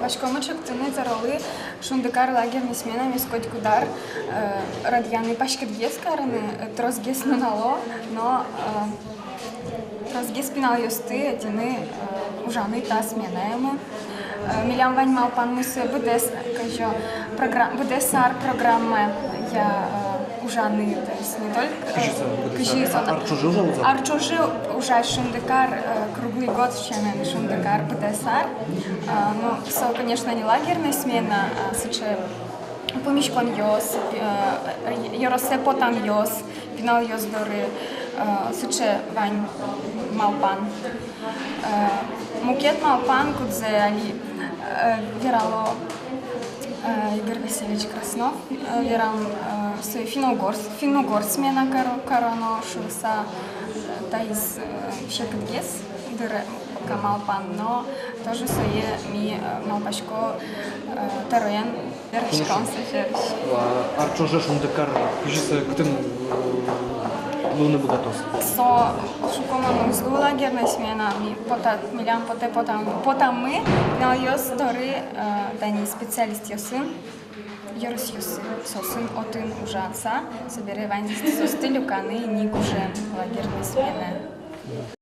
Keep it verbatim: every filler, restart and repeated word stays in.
Малпаськомы ӵектыны тӧролы «Шундыкар» лагерной сменамес котькуд ар, э, радъяны паськытгес карыны, э, тросгес нунало, но, э, тросгес пиналъёсты ӧтьыны, э, ужаны та сменаямы. Э, милям вань малпанмы сое быдэс, кызьы, програ-, быдэс ар программая, э, ужаны, то есть не только, э, кызьы со, быдэс ар, кызьы со, ар ӵоже ужалоз-а? Ар ӵоже ужа «Шундыкар», э, круглый год сямен «Шундыкар» быдэс ар. Э, ну, со, конечно, не лагерной смена, а сыӵе пумиськонъёс, э, ёросэ потанъёс, пиналъёс доры, э, сыӵе вань малпан. Э, мукет малпан, кудзэ али, э, верало, э, Игорь Васильевич Краснов, э, верам, э, сое финно-угор, финно-угор смена каро-, кароно шуыса, э, таиз, э, секытгес дыр, э, пока малпан, но тоже сое ми, э, малпасько, э, тӧроен вераськом сярысь. А ар ӵоже «Шундыкар» кызьы со, кытын, э, луыны быгатоз? Со, шуком, уз лу лагерной смена, ми пота-, милям потэ потам-, потамы пиналъёс доры, э, тани специалистъёсын, ёросъёсын, соосын отын ужаса, собере ваньзэс соосты люканы ни гужем лагерной смена.